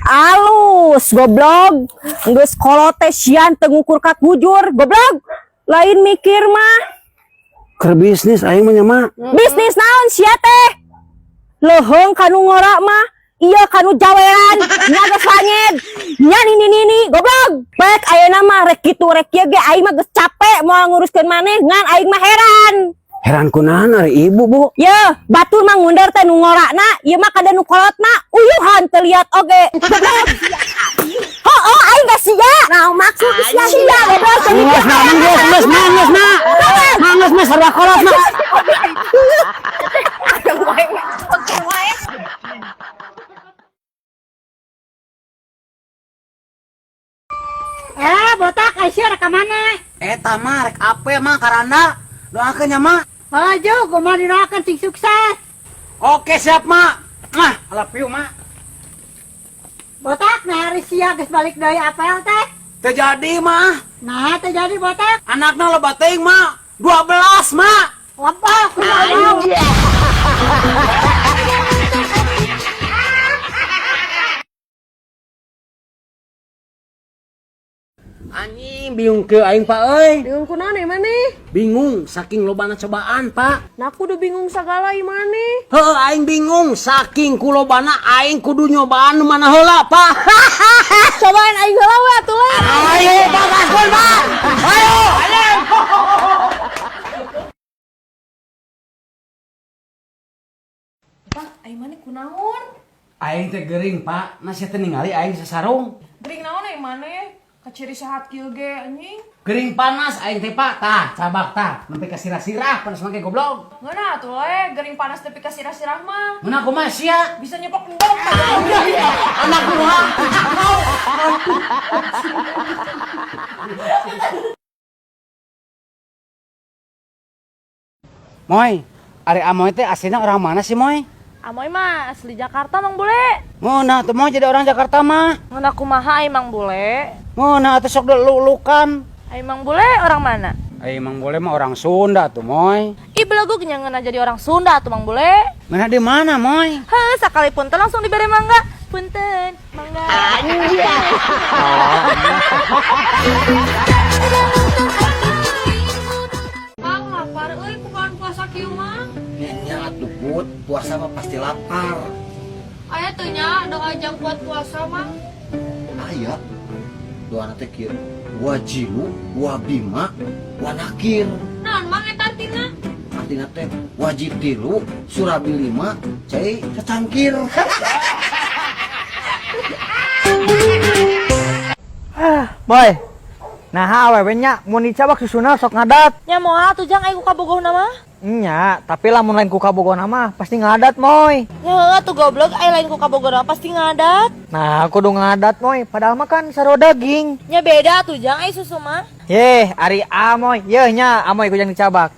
Alus goblok. Geus kolot teh sian teu ngukur ka kujur, goblok. Lain mikir mah. Keur bisnis aing mah nya, Mak. Bisnis naon sia teh? Leuheung kanu ngora mah. Iya kanu jawean, nya geus lanyed. Nya nini nini, goblok. Pek ayeuna mah rek kitu rek kieu ge aing mah geus capek moal nguruskeun maneh, ngan aing mah heran. Heran kunaon ari ibu, Bu? Ye, batur mah ngunder teh nu ngorana, ieu mah kada nu kolotna, uyuhan teu liat oge. Goblok. Heuh, aing geus sia. Nah, maksud sia Sia goblok teu mikir. Geus nah, geus geus mah geus mah. Mah geus mah sarua kolot mah. Eh, botak Aisyah rek ka mana? Eta mah rek ape mah karana. Doakeun nya, Mak. Laju, kumaha didoakeun sing sukses. Oke, siap, Mak. Mah, I love you, Mak. Botak, nah hari sia geus balik deui apel teh. Teu jadi, mah. Nah, teu jadi botak. Anakna loba teuing, Mak. 12, Mak. Lebah, kumaha. Anjing bingung ke aing, Pak euy. Bingung kunaon ieu maneh? Bingung saking lobana cobaan, Pak. Nah aku udah bingung sagala ieu maneh. Heuh, aing bingung saking kulobana aing kudu nyobaan nu mana heula, Pak. Cobaan aing heula we atuh le. Ayo, Pak, gaskeun, Pak. Ayo, ayo. Pak, aing maneh kunaon? Aing teh gering, Pak. Nah, sia teh ningali aing sasarung. Gering naon aing maneh? Kaciri sehat kieu ge anjing. Gering panas aing teh, Pak. Tah, cabak tah. Nepi ka sirah-sirah panas make goblok. Ngeunah atuh le, gering panas tepi ka sirah-sirah mah. Mun aku mah sia. Bisa nyepok endog tah. Anak gua. Moy, ari Amoy teh aslinya orang mana sih, Moy? Amoy mah asli Jakarta Mang Bule. Ngeunah tuh Moy jadi orang Jakarta mah. Ngeunah kumaha ai Mang Bule? Ngeunah atuh sok lulukan. Ai Mang Bule orang mana? Ai Mang Bule mah orang Sunda tuh, Moy. Ih belegug nya ngeunah jadi orang Sunda tuh Mang Bule. Ngeunah di mana, Moy? Heuh, sakali punten langsung dibere mangga. Punten, mangga. Mang lapar euy kumaha puasa kieu mah? Nya atuh Put, puasa mah pasti lapar. Aya teu nya doa jang kuat puasa mah. Aya. Doana teh kieu. Wajilu, wabima, wanakir. Naon mang eta artina? Artina teh wajib tilu, surabi lima, cai secangkir. Boy. Nah, awewe nya mun dicabak susuna sok ngadat. Nya moal atuh jang ai ku kabogohna mah. Nya, tapi lamun lain ku kabogohna mah pasti ngadat, Moy. Nya heueuh atuh goblok ai lain ku kabogohna pasti ngadat. Nah, kudu ngadat, Moy. Padahal mah kan sarua daging. Nya beda atuh jang ai susu mah. Yeh, ari Amoy. Yeuh nya, Amoy ku jang dicabak.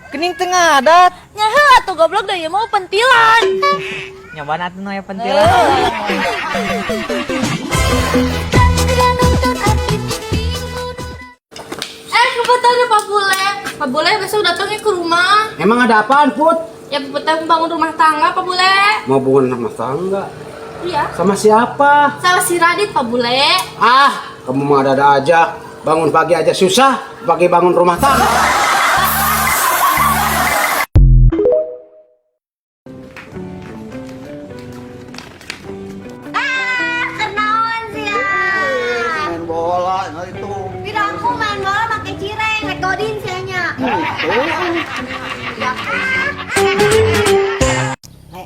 Kening teu ngadat. Nya heueuh atuh goblok da ieu mah pentilan. Nyobaan atuh nu aya pentilan. Eh, kebetulan Pak Bule. Pak Bule besok datangnya ke rumah. Emang ada apaan, Put? Ya, kebetulan bangun rumah tangga, Pak Bule. Mau bangun rumah tangga? Iya. Sama siapa? Sama si Radit, Pak Bule. Ah, kamu mah ada-ada aja. Bangun pagi aja susah, pagi bangun rumah tangga. Ah, kenaon sia. Main bola nah itu. Piraku main bola make cireng, rek godin sia nya. Le,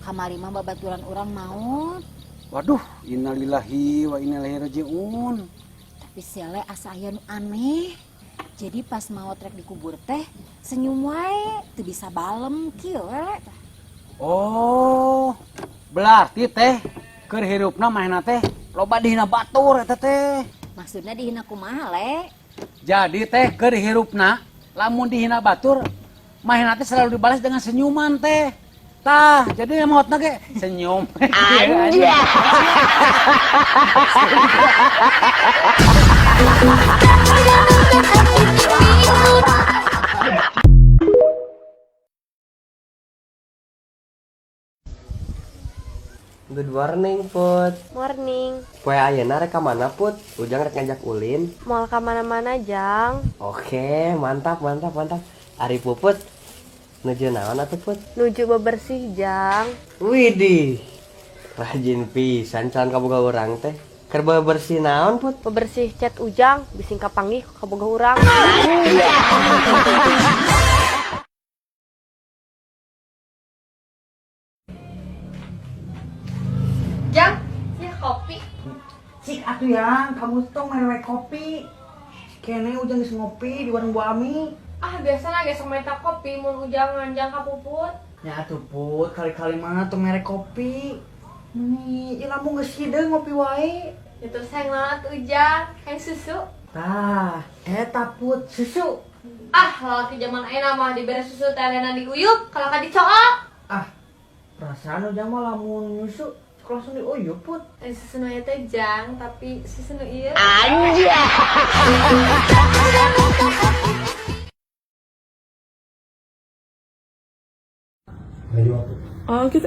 kamari mah babaturan urang maot. Waduh, innalillahi wa inna ilaihi rajiun. Tapi si Le asa aya nu aneh. Jadi pas maot rek dikubur teh senyum wae, teu bisa balem kieu we. Oh, berarti teh keur hirupna manehna teh loba dihina batur eta teh. Maksudnya dihina kumaha, Le? Jadi teh keur hirupna lamun dihina batur manehna teh selalu dibalas dengan senyuman teh. Tah, jadi maotna ge senyum. Anjir. Good morning, Put. Morning. Poe ayeuna rek ka mana, Put? Ujang rek ngajak ulin. Moal ka mana-mana, Jang. Oke, mantap, mantap, mantap. Ari Puput, nuju naon atuh, Put? Nuju bebersih, Jang. Widih, rajin pisan calon kaboga urang teh. Keur bebersih naon, Put? Bebersih chat Ujang, bising kapanggih ku kaboga urang. Jang, ya kopi. Cik atuh yang, kamu tuh mere kopi. Kene Ujang geus ngopi di warung Bu Ami. Ah, biasana ge sok minta kopi mun Ujang nganjang ka Puput. Ya atuh Put, kali-kali mah tuh mere kopi. Nih, ieu lamun geus hideung ngopi wae. Ya terus hayang naon atuh Ujang, hayang susu. Tah, eta Put, susu. Ah, lalaki zaman ayeuna mah dibere susu teh elehna diuyup, kalau ka dicook. Ah, perasaan Ujang mah lamun nyusu sok langsung diuyup, Put. Eh, susu nu ieu teh Jang, tapi susu nu ieu. Oh gitu.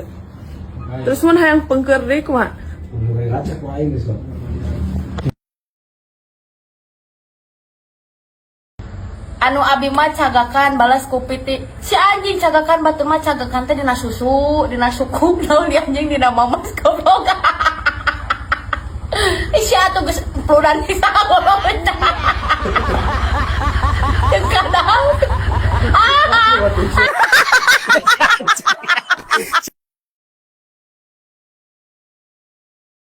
Terus mun hayang pengker deui kumaha? Anu abi mah cagakan balas ku piti. Si anjing cagakan batur mah cagakan teh dina susu, dina suku, naon di anjing dina mamas goblok. Ih, si atuh geus peluran di goblok. Kadang.